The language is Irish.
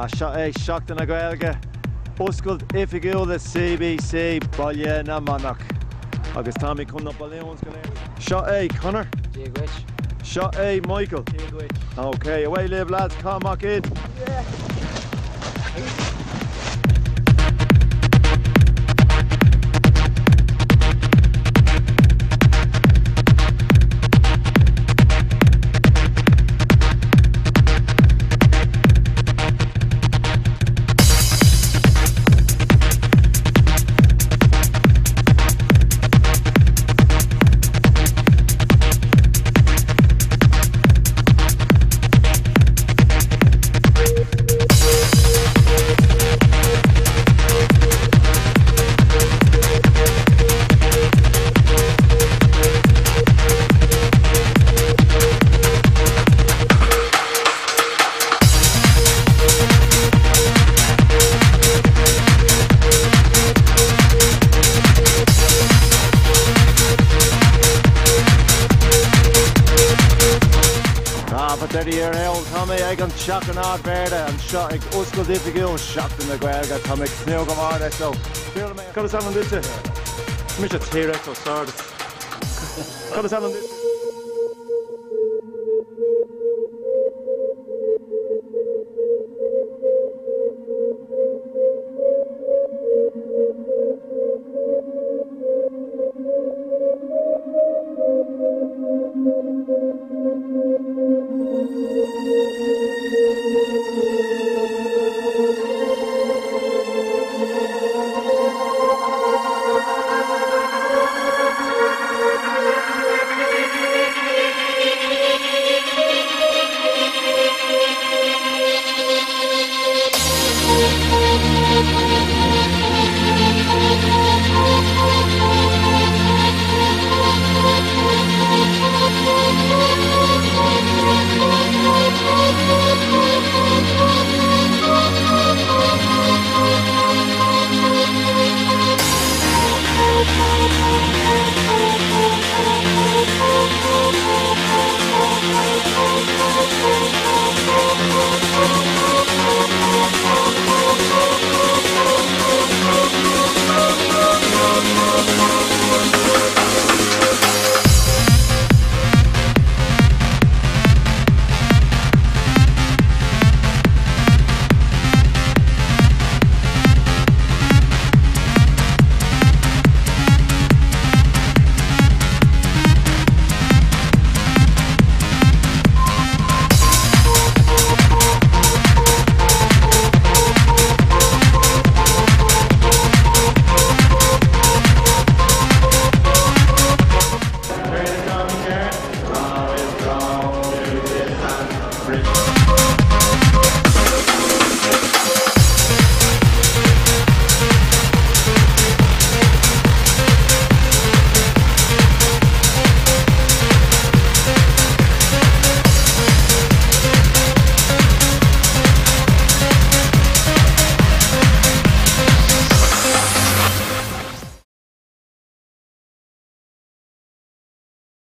Seo é Seachtain na Gaeilge, oscailt oifigiúil le CBC Baile na Manach. Agus táimid chun na balloons go léir. Seo é Conor. Dia dhuit. Seo é Michael. Dia dhuit. Ok, away libh lads, caith amach iad. Tá ar shiúl, tá mé ag an Teach an Ardmhéara anseo ag oscailt oifigiúil Seachtain na Gaeilge. Tá mé ag tnúth go mór leis so. Cad is ainm duitse? Mise T-Rex ó Sardis. Cad is ainm duitse?